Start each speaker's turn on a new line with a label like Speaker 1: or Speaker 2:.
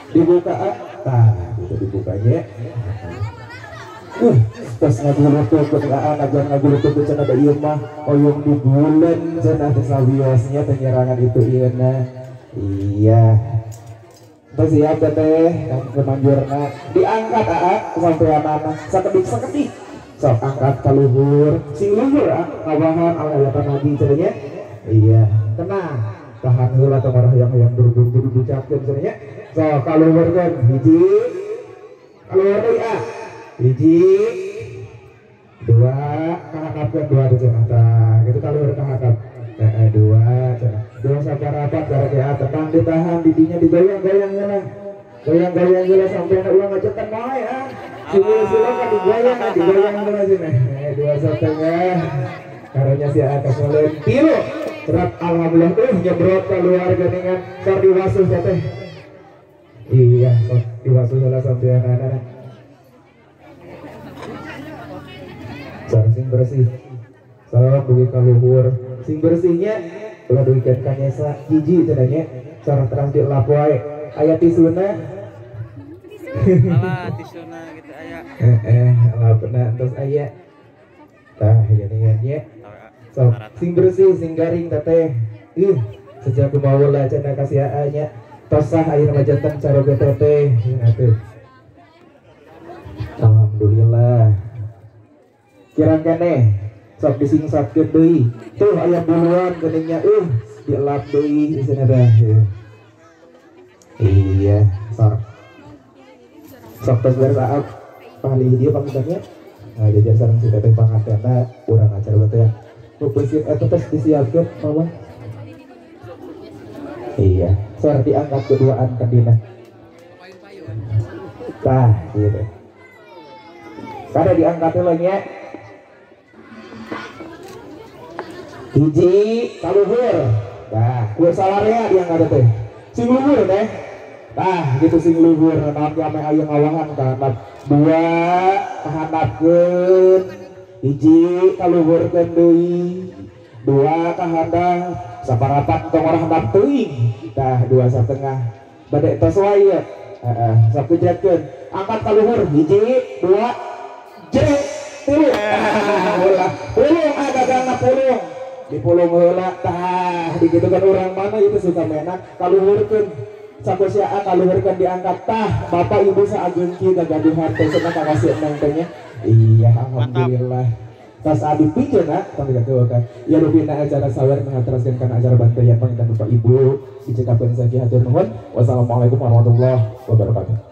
Speaker 1: Dibuka, tah itu dibukanya. Tos ngagulutuk aan aja ngagulutuk cenah da ieu mah oyong digulen cenah teh sawiosnya teh nyerangan itu ieu na. Iya. Tos siap teh kemanjurna diangkat aa sampeanana sakedik-sakedik. Sok angkat ka luhur, sing luhur ah kawahan alayatan lagi cenah. Iya, tenang. Tahan heula tong hayang-hayang buru-buru diucapkeun cenah. Sok kaluhurkeun hiji. Kaluhur deui ah. Hiji, dua, kahandapkeun dua teh cenah tah. Kitu kaluhur kahandap. Dua cenah. Dua saparapat garage tenang ditahan didinya digoyang-goyang heula. Goyang-goyang heula sampai na ulah ngacetan wae ah. Sila kan digoyang, digoyang heula cenah. Dua setengah. Karunya si atas mulai tilu. Berat alhamdulillah tuh nyebrot keluar geningan sor diwasuh teh. Iya, sok diwasuh heula sampean. Sor sing bersih. Sok dugi ka luhur. Sing bersihnya ulah dugi ka nyesa hiji cenah nya. Sor teras dilap wae. Aya tisuna.
Speaker 2: Alah tisuna gitu aya.
Speaker 1: Heeh, lapna entos aya. Tah geuningan nya. Sok sing bersih sing garing teteh. Ih, sejak kumaha cenah kasih aa nya. Tos sah ayeuna mah janten caroge teteh atuh. Alhamdulillah. Kirang keneh sok disingsatkeun deui. Tuh aya buluan geuningnya dielap deui cenah teh. Iya, sok. Sok tos beres aa pahlih dieu pangitanya. Ngajajar sareng si teteh pangatena urang acara teh. Peupeusieun eta tos disiapkeun mama. Iya, sor diangkat keduaan kadina. Tah, gitu. Kada diangkat heula nya. Hiji kaluhur. Tah, ku salarea diangkat teh. Sing luhur teh. Tah, gitu sing luhur naon ge ame aya ngawahan ka handap. Dua kahandapkeun. Hiji kaluhurkeun deui. Dua ka handap. Saparapat tong ora handap teuing. Tah, dua satengah. Bade tos wae ieu. Heeh, sok kejatkeun. Angkat ka luhur. Hiji, dua, jrek, tilu. Ulah, pulung agagangna pulung. Dipulung heula tah, digitukan urang mana itu suka menak kaluhurkeun. Sakusia kaluhurkeun diangkat tah, bapak ibu saageng kieu gagaduhan teh cenah ka kasih neng teh nya. Iya, alhamdulillah. Tas adi pijeun ah tong dikatukeun. Ya rupina acara sawer ngateraskeun kana acara bantuan panginten bapak ibu dicekapkeun sakieu hatur nuhun. Wassalamualaikum warahmatullahi wabarakatuh.